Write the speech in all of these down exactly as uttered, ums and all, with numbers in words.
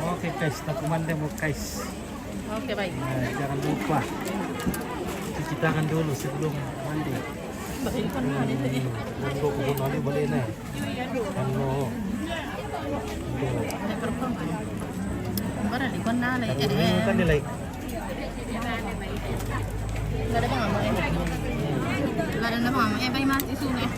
Oke guys, taku mandi mo guys. Oke, baik. Nah, jangan lupa cuci tangan dulu sebelum mandi. Baka ikan na dito eh. Nandito ko kung ano, bali na. Ano? Bara di ko na, like, eh. Kan di, like. Wala na ba nga mo eh? Wala na ba nga mo eh? Bay, mas isu na eh.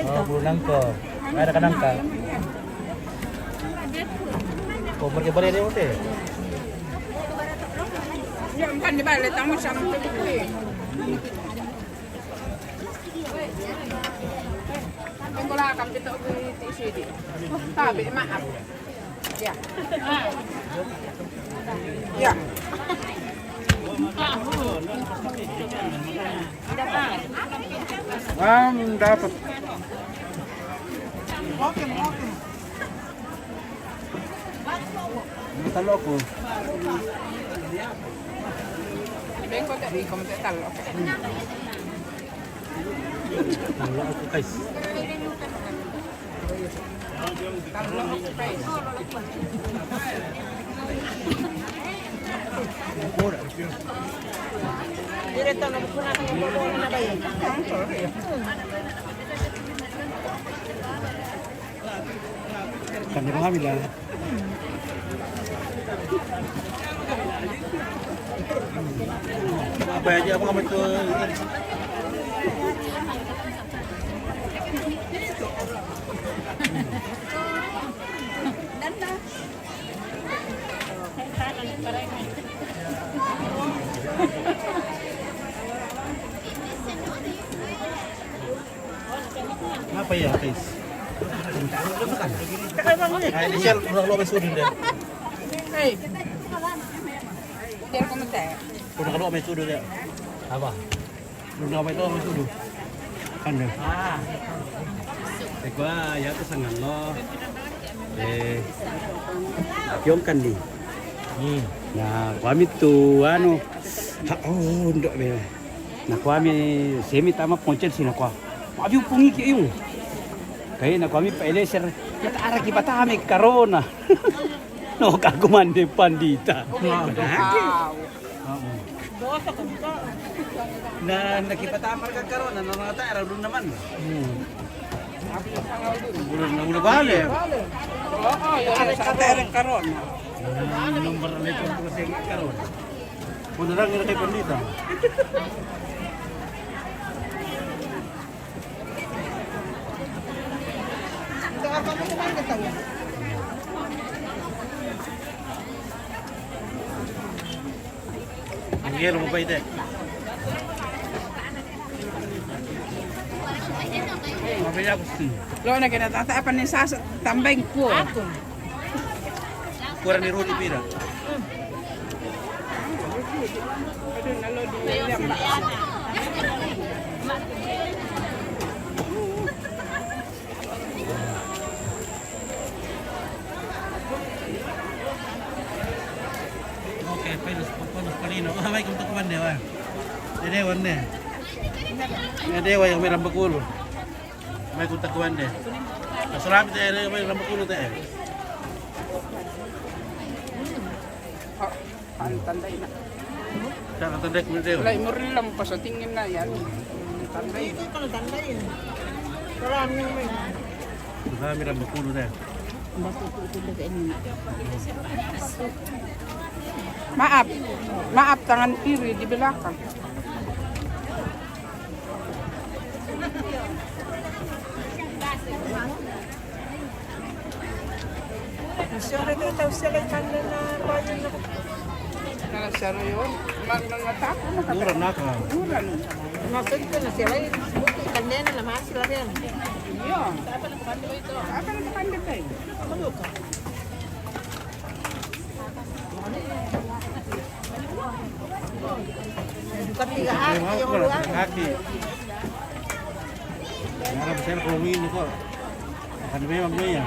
Oh, bulang ko. Ada ka nangka. Oh, pergi balik ni, Ute. Yan, kan di ba? Letang mo siya, magtutugtog eh. Yung wala kang pito ko yung T C D. Sabi, maap. Yeah. Yeah. Um, dapat. Okay, okay. Ang talo ko. Bengko, te, ikaw, te, talo. Talo ko, guys. Talo ko, guys. Diretso na, bukuna ka ng bobo na ba yun? Kami mga mila. Apa aja, apa kamu tuh? Apa ya, guys? Ay, ini siya, kurang lo may sudin din. Hey. Diyan ko matay. Kurang lo may sudin din. Apa? Kurang lo may sudin. Kan din. Ah. Ikaw, ya, ito sa ngalo. Eh, yung kandi. Hmm. Na, kami tu, ano, ha, oh, ndo, be. Na kua mi semi tama poncel sina kua. Mabiu pungi ki yung. Kaya na kua mi pa eleser. Kita ara ki bata mi karona. No, kaguman de pandita. Wow. Na nakipata marka karona, no, no, ta ara dun naman. Hmm. Ulo na ulo bale. Oo, yung sa karona. Number na ito kasi karona. Kung na lang yung kay pandita. Ang yelo mo pa ite. Mabaya ko. Lo na kinatata apa ni sasa tambay ko. Ako. Kurang ni Rudy pira. Okay, pelos, pelos palino. Ah, may kunta ko mande, wa. Dede, wane. Dede, wa, yung may rambakul. May kunta ko mande. Kasulami tayo, may rambakul tayo. Ang tanday na. Sa katanda ko dito. Wala, imuril lang pa sa tingin na yan. Tanday. Ito, ito, tanday. Wala, ano yung may. Marami lang mapuno na. Maap. Maap, tangan kiri, di belakang. Siyempre, tayo sila yung kanya na bayan na. Nala siya rin yun. Mag-, mangatako na ka. Mura na ka. Mura na. Masud ko na sila, eh. Buti, kanya na naman sila rin. Yun. Apa na kapanda ba ito? Apa na kapanda ba ito? Ano ka? Kati ka, ah, yung lugar. Kati. Harap sila kung umiin ko. Ano ba yung mga yan?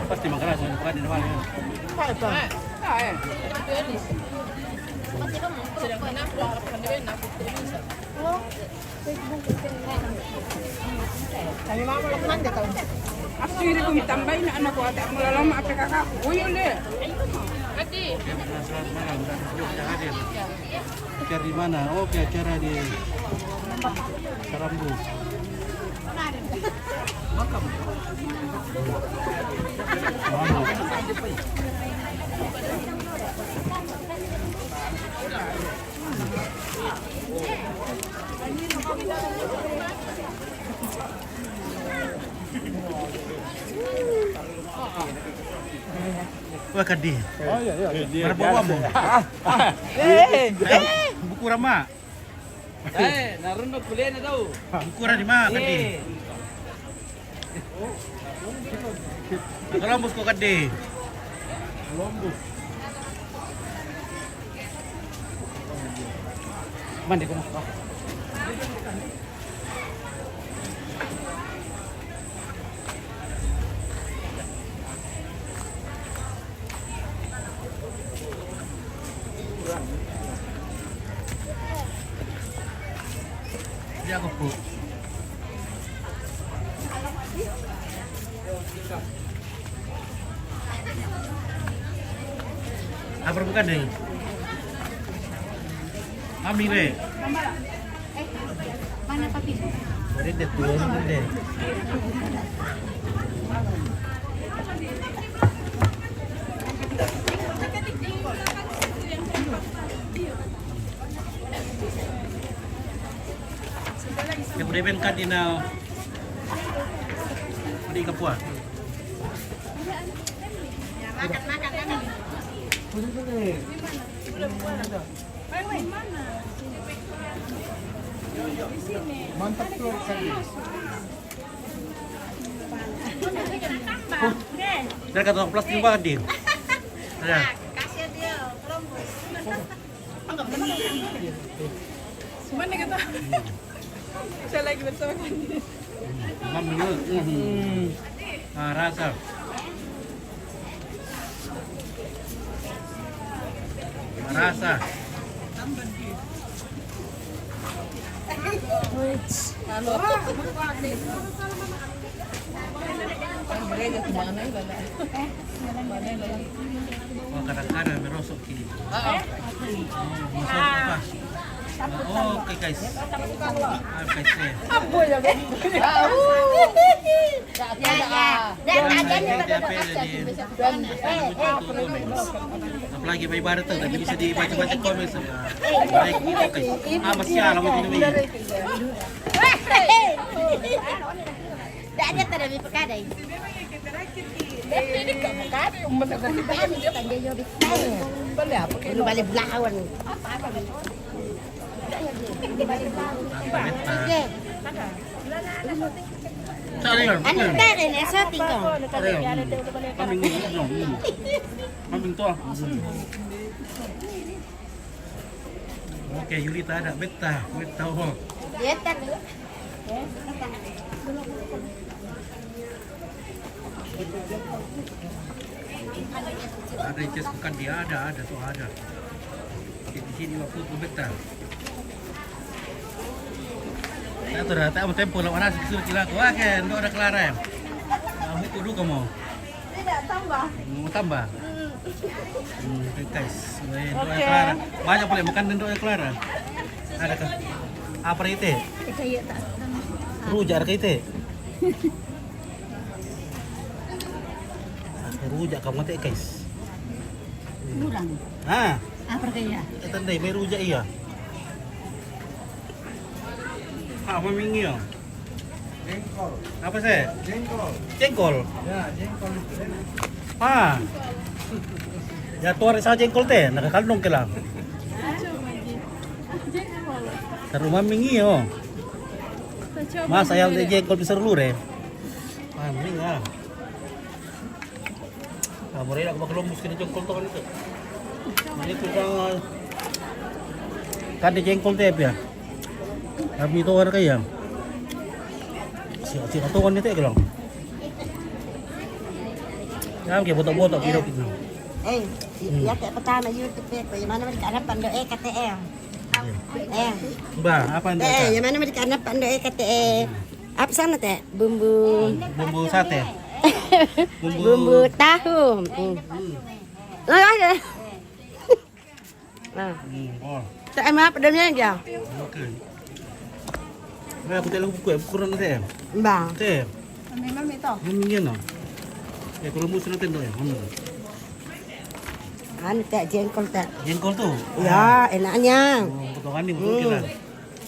Pasti magkala sa mga din naman yan. Ay, ito. Ay, ay. Sila na, harap ka nila, nakikita yun sa Facebook. Kami mama lang man, dito. Sini kami tambahin anak ko, ata mula lama apa kakak. Oh, iya, Le. Selamat malam, Kak. Sudah hadir. Acara di mana? Oh, oke, acara di Sarambu. Makam. Wah, kadi. Oh, iya, iya. Berapa uang, Bu? Eh, eh. Buku rama. Eh, narun kuliah na tau. Buku rama, kadi. Eh. Colombus ko kadi. Colombus. Mandi ko. Iya, aku, Bu. Apa bukan deh? Kami deh. Mana papi? Boleh deh, tuan deh. Ya, boleh ben kan di na. Di kapua. Makan, makan, makan. Boleh, boleh. Mantap tuh, Kak. Dari kata plastik banget, Din. Ada. Kasih dia, kerombos. Mana kata? Saya lagi bersama Kak Din. Mami, hmm. Ah, rasa. Rasa. Halo. Wah, kadang-kadang merosot ki. Oh, merosot apa? Oh, oke, guys. Ah, guys, eh. Apa ya, guys? Ya, ya. Dan ada yang pada. Apalagi may ibarat to, tapi bisa dibaca-baca komen sama. Baik, oke. Ah, masih alam itu. Tidak ada, tidak ada perkadai. Ini kamu kari, umur dengan kita kan dia. Kan dia jadi. Balik apa? Ini balik belawan. Iya. Ano ka rin, eh, sa tingko? Kambing, kambing to, ah. Oke, Yulita ada, beta, beta, oh. Beta, tuh. Ada yang bukan dia, ada, ada tuh, ada. Di sini waktu itu beta. Saya tuh rata sama tempo lawan nasi sudah kira aku, wah, ke, ndak ada kelar, eh. Aku kudu kamu. Tidak, tambah. Mau tambah? Hmm, oke, guys. Weh, ndak ada kelar. Banyak boleh makan ndak ada kelar. Ada kah? Apa itu? Rujak ada itu? Rujak kamu teh, guys. Kurang. Ah. Apa kaya? Tandai, may rujak iya. Ah, mamingi, oh. Jengkol. Apa sih? Jengkol. Jengkol. Ya, jengkol itu. Ah. Ya, tuh ada sa jengkol teh, nakakalnong ke lang. Taru mamingi, oh. Mas, ayam de jengkol bisa dulu deh. Ah, mending ah. Ah, murah aku bakal lombus kena jengkol tuh kan itu. Ini tuh kan, ah, kan ada jengkol teh ya. Kami tuh kan kayak. Si, si tuh kan itu ya, Gelang. Ya, kayak botok-botok gitu, gitu. Eh, ya kayak pertama YouTube itu, yang mana mereka ada pandu E K T M. Eh. Mbak, apa anda? Eh, yang mana mereka ada pandu E K T M. Apa sana, Teh? Bumbu. Bumbu sate. Bumbu tahu. Hmm. Hmm. Nah. Hmm, oh. Tak emak pedasnya aja. Oke. Nah, aku tak lupa buku ya, buku nanti ya. Mbak. Teh. Memang itu. Ini dia no. Eh, kalau musuh nanti no ya. Hmm. Anu, teh, jengkol, teh. Jengkol tuh? Ya, enaknya. Oh, potongan nih, betul. Hmm.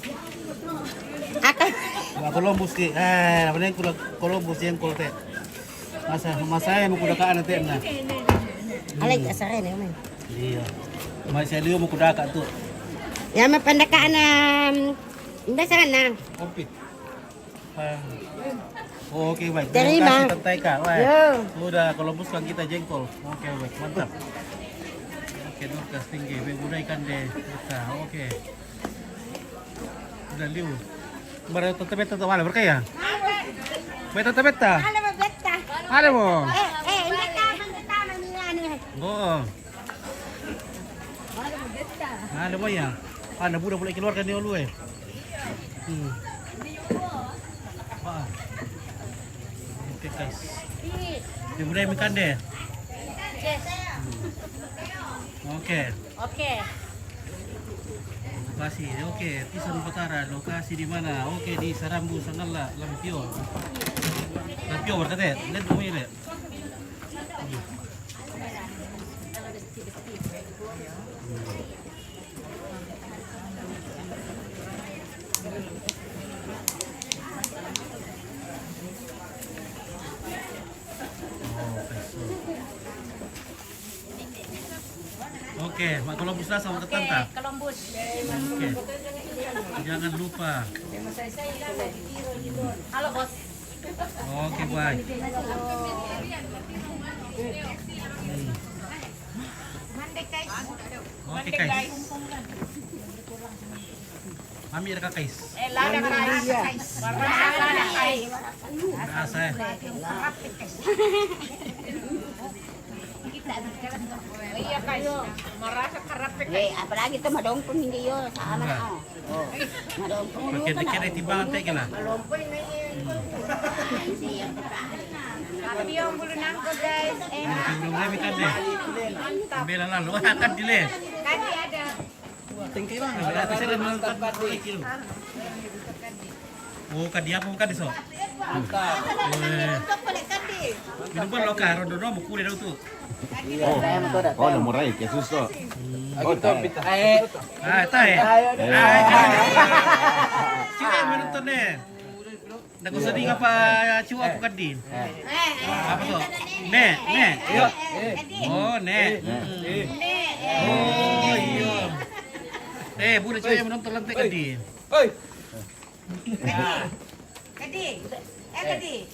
Kita. Akan. Wah, Columbus ki. Eh, apa nih, Columbus jengkol, teh. Masa, masa saya mau kuda ka anak, teh, nah. Alai, hmm. Asal ini, men. Iya. Masih liu mau kuda ka tuh. Ya, mau pendek ka anak. Udah sana. Kopi. Ah. Oh, oke, baik. Terima kasih, Tante Eka. Wah, ya. Udah, kalau buskan kita jengkol. Oke, baik, mantap. Oke, Dorcas tinggi. Baik, udah ikan deh. Kita, oke. Udah liu. Baru Tante Beta tuh mana? Berkaya? Beta, Tante Beta. Halo, Beta. Halo, Bo. Eh, eh, ini kan, ini kan, ini kan. Oh. Ada banyak. Ada budak boleh keluarkan dia dulu, eh. Hmm. Wah. Oke, guys. Dia boleh makan deh. Yes. Oke. Oke. Lokasi, oke. Pisan Petara, lokasi di mana? Oke, di Sarambu, Sangalla, Lampio. Lampio berarti, lihat dulu ya. Oke, Mak Columbus lah sama Tante. Oke, Columbus. Oke. Jangan lupa. Halo, Bos. Oke, baik. Hmm. Oke, guys. Mami ada kakais. Eh, lada, guys. Marasa, lada, guys. Marasa, eh. Iya, guys. Marasa karapik, guys. Eh, apalagi itu madongkon hindi yo, sama na, oh. Oh. Madongkon. Pakai dikit timbangan teh kena. Tapi yang bulu nangko, guys. Eh. Belum kami kan deh. Ambil lalu, akan dile. Tadi ada. Tengke bang, ada saya mantap kilo. Oh, kadi apa bukan iso? Mantap. Minum pun lo karo dono buku deh tu. Oh, oh, udah murai, kayak susu. Oh, tahu. Eh. Ah, tahu ya? Ayo, ayo. Sini menonton deh. Nako sadinga pa cua ku kaddin. Apa to? Ne, ne. Iyo. Oh, ne. Oh, iyo. Eh, buda cua menonton lantai kaddin. Oi. Kaddin. Eh, kaddin.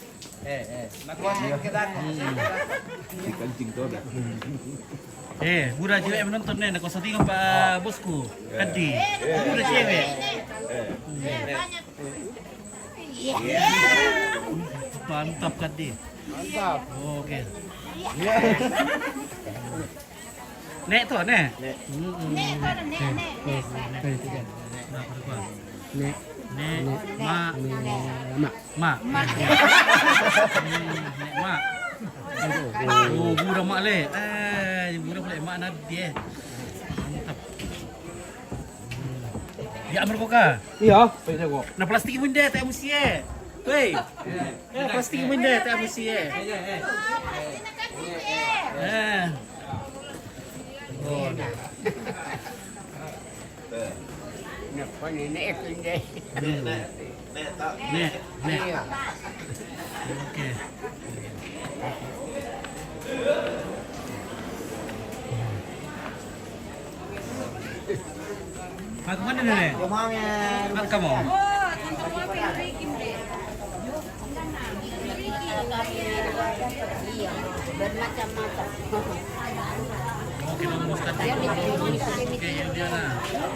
Eh, eh. Nako kita. Dikancing to dah. Eh, buda cua menonton ne, nako sadinga pa bosku. Kaddin. Buda cua. Eh. Mantap, Kadi. Mantap. Oke. Nek to, nek. Nek. Mm-mm. Nek to, nek, nek, nek. Nah, berapa? Nek. Nek. Nek. Mak. Nek. Mak. Mak. Hmm, nek, Mak. Oh, buda Mak le. Eh, buda Mak le, Mak Nadi, eh. Mantap. Ya, Amar Koka. Iya, baik, kok. Nah, plastik mun deh, teh musi, eh. Woi. Eh, plastik mun deh, teh musi, eh. Eh. Oh. Nah, pan ini itu deh. Nek, nek. Oke. Aku mana nih? Aku kamu. Iya, bermacam-macam. Oke, Bang Ustaz. Oke, Yuliana.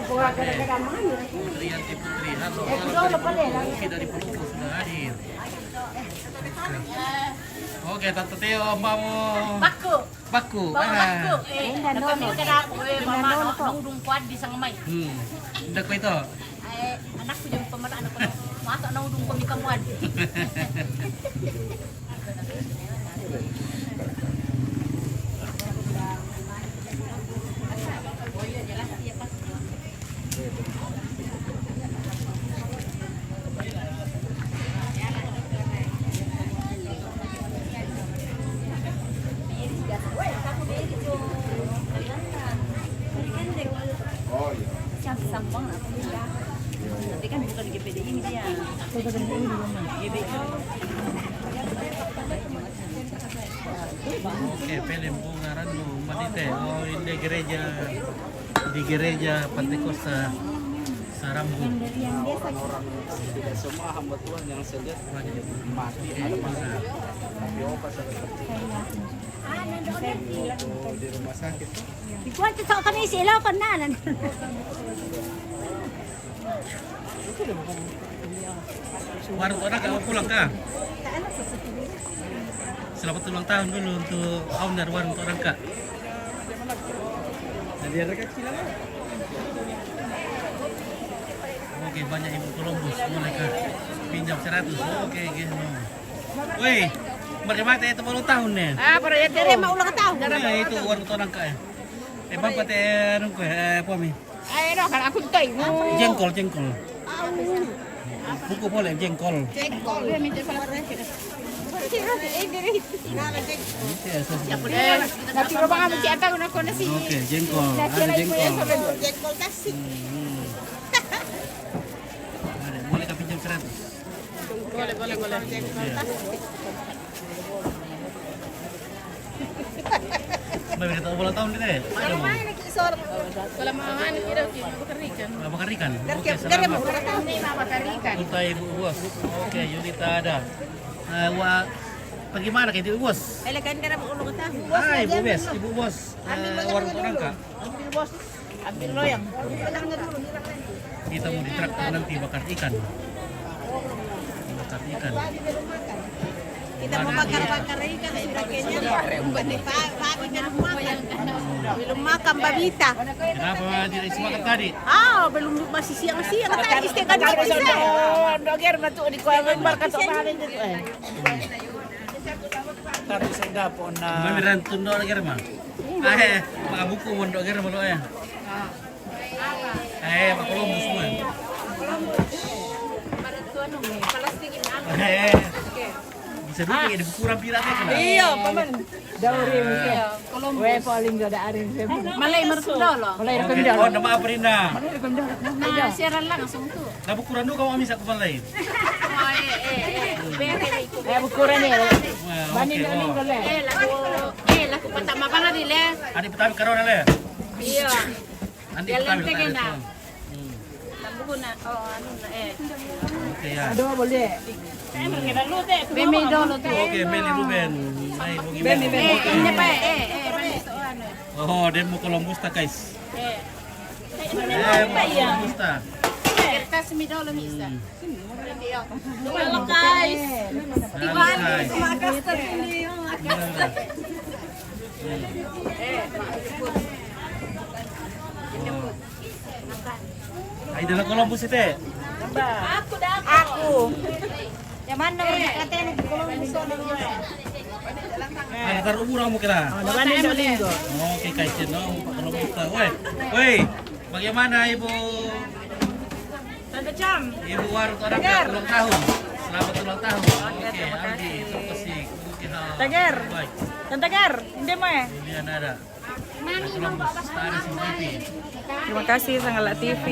Putri, Yanti Putri. Halo, halo. Oke, dari Purwokerto sudah hadir. Oke, Tante Teo, Mbak Mo. Baku. Baku. Baku, ah. Baku. Eh, tapi ini kena aku, eh, mama, no, no, udung kuat di sang mai. Hmm. Ndak ko itu. Eh, anakku jam pemerah, anakku. Masa no udung ko mika muat. Tapi kan bukan G P D ini dia. G B K. Oke, film bungaran lu, Mbak Dite. Oh, ini gereja, di gereja Pantai Kosta Sarambu. Orang-orang, tidak semua hamba Tuhan yang saya lihat mati, ada mana. Tapi opa salah satu. Oh, di rumah sakit. Ikuan tu tak kami sila ko na nan. Warung Torangka, mau pulang kah? Selamat ulang tahun dulu untuk owner Warung Torangka. Oke, banyak Ibu Columbus, boleh kah? Pinjam seratus. Oke, oke. Woi, mari mati itu ulang tahun nih. Ah, para ya tere mau ulang tahun. Nah, itu Warung Torangka ya. Eh, bapak teh, anu, eh, apa mi? Ayo dong, kan aku tahu. Jengkol, jengkol. Buku boleh, jengkol. Jengkol. Iya, saya suka. Nanti rumah kamu cek tahu nak kona sih. Oke, jengkol. Ada jengkol. Jengkol kasih. Hmm. Ada, boleh kah pinjam seratus? Boleh, boleh, boleh. Iya. Mbak, kita ulang tahun kita ya? Ada mau? Kalau mau anu, kita oke, mau bakar ikan. Mau bakar ikan? Oke, selamat. Ini mau bakar ikan. Kota Ibu Bos. Oke, Yunita ada. Eh, wa, bagaimana ke Ibu Bos? Elekan kena mau ulang tahun. Ah, Ibu Bos, Ibu Bos. Eh, warung Torangka. Ambil loyang. Kita mau di traktir nanti bakar ikan. Bakar ikan. Kita mau bakar-bakar ikan sudah kenyang. Pa-, pagi belum makan. Belum makan, Babita. Kenapa tidak isi makan tadi? Ah, belum, masih siang-siang tadi, setengah dua bisa. Doger matu di kuangan barka tu mahalin tu, eh. Tadi saya dapur na. Mamiran tundo lagi, Rema. Eh, Pak Buku mondok kan, Rema, ya? Eh, Pak Columbus semua. Eh, bisa dulu ya, dibuku rapi lagi kan? Iya, paman. Dauri mesti. Iya, Columbus. Weh, paling gak ada arin. Malay mertundo lo. Malay mertundo. Oh, nama apa, Rina? Malay mertundo. Nah, siaran langsung tu. Nah, bukuran dulu kamu ambil satu lain. Oh, eh, eh, eh. Beri itu. Eh, bukuran ni. Wah, bani oke, ni, oh. Eh, lagu, eh, lagu pertama apa lagi, Le? Ada pertama corona, Le? Iya. Nanti jalan pertama tengah nak. Hmm. Lambu na, oh, anu na, eh. Oke, ya. Aduh, boleh. Bemi dulu tu. Oke, Meli Ruben. Hai, bagaimana? Bemi, Bemi. Eh, ini apa, eh, eh, mana soal, eh? Oh, dia mau Columbus tak, guys? Eh. Eh, mau Columbus tak? Kertas mi dolo, mi isa. Hmm. Halo, guys. Halo, guys. Makas terus ini, makas. Ay, dala Columbus ite. Aku dah. Aku. Yang mana orang katanya di Columbus? Ay, taruh murah mo kira. Oh, naman din sa linggo. Oke, kaisin, no? Columbus ta. Woi, woi, bagaimana Ibu? Tante Cam. Ibu Warung Torangka ulang tahun. Selamat ulang tahun. Oke, Aldi, terima kasih. Oke, ha. Tager. Bye. Tante Ger, hindi mo eh. Hindi yan, ada. Columbus, Taris, T V. Terima kasih Sanggala T V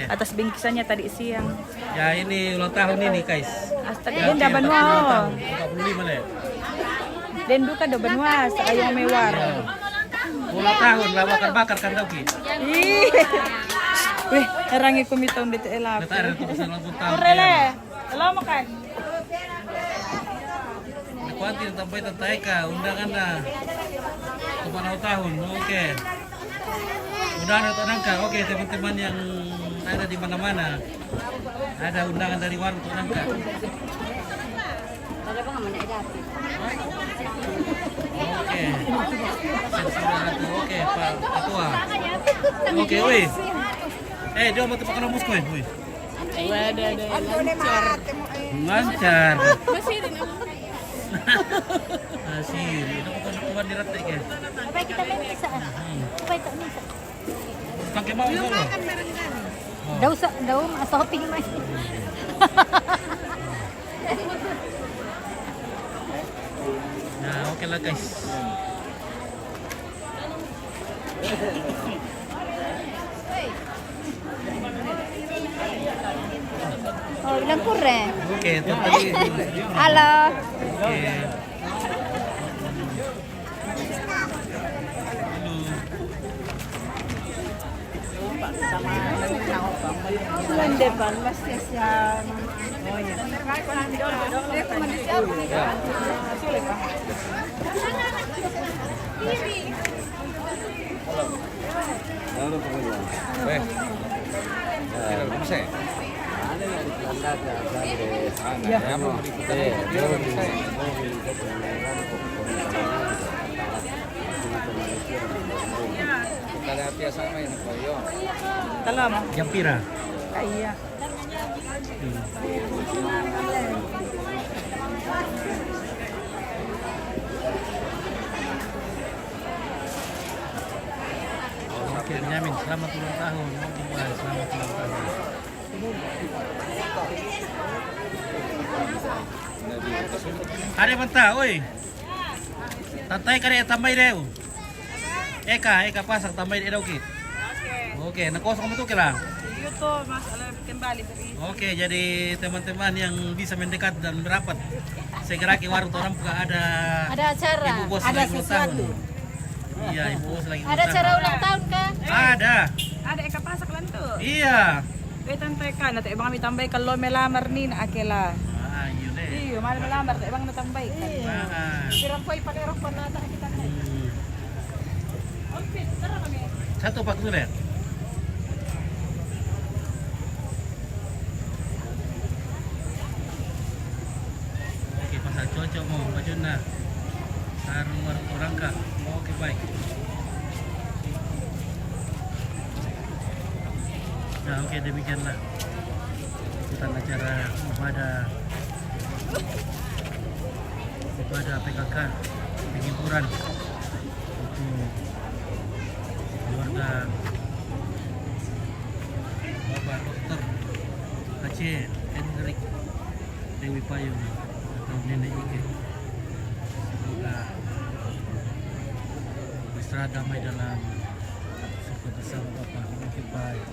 atas bingkisannya tadi siang. Ya, ini ulang tahun ini, guys. Astaga, ya, Linda Banua. Empat puluh lima, Le. Linda ka do Banua, sa ayong mewar. Ya. Ulang tahun lah, bakar-bakar kan, tau ki. Ih. Weh, erangi ko mi taon dito, elak. Nata ada tuh, ulang tahun. Kurele. Hello, makan. Kuanti na tambay tantay ka, undangan na. Tumanaw tahun, oke. Undangan na Torangka, oke, teman-teman yang ada di mana-mana. Ada undangan dari warung Torangka. Oke. Oke, Pak Ketua. Oke, weh. Eh, dia mau tempat kalau musuh, weh. Weh, ada, ada. Lancar. Lancar. Masih ada nama. Masih ada. Itu bukan, bukan di retek, ya. Apa kita main bisa? Hmm. Apa itu bisa? Pakai mau solo. Oh. Daw sa, daw, shopping man. Nah, oke lah, guys. Bilang kurang. Oke, tetap. Halo. Oke. Bulan depan, Mas, ya, siang. Oh, iya. Halo, Pak Ridwan. Eh. Ya. Tidak bisa. Ada yang di Belanda, ada di... Ah, nggak ada. Eh, ya, belum bisa. Kalau biasa main koyo. Kalau jam pira? Ah, iya. Oke, Benyamin, selamat ulang tahun. Oke, Bang, selamat ulang tahun. Ada banta, oi. Tantai kare tambai deu. Eka, Eka pasak tambai deu ki. Oke. Oke, na kosong itu kira. Itu masalah kembali tadi. Oke, jadi teman-teman yang bisa mendekat dan merapat, segera ke warung orang buka ada. Ada acara. Ibu bos ada lagi ulang tahun. Sesuatu. Iya, ibu bos lagi ulang tahun. Ada acara ulang tahun kah? Ada. Ada Eka pasak lan tu. Iya. Eh, Tante Eka, nanti bang kami tambai kalau melamar ni nak akela. Ah, iya deh. Iya, malam melamar, tak bang nak tambai kan. Iya. Ah. Kira koi pakai rok panata kita. Hmm. Satu pak sudah. Oke, pasal cocok mo baju na. Sarung warung orang kah? Oke, baik. Nah, oke, demikianlah ikutan acara ibadah, ibadah P K K, penghiburan untuk keluarga Bapak Doktor Aceh Hendrik Dewi Payung atau Nenek Ike. Semoga berserah damai dalam surga bersama Bapak. Oke, baik.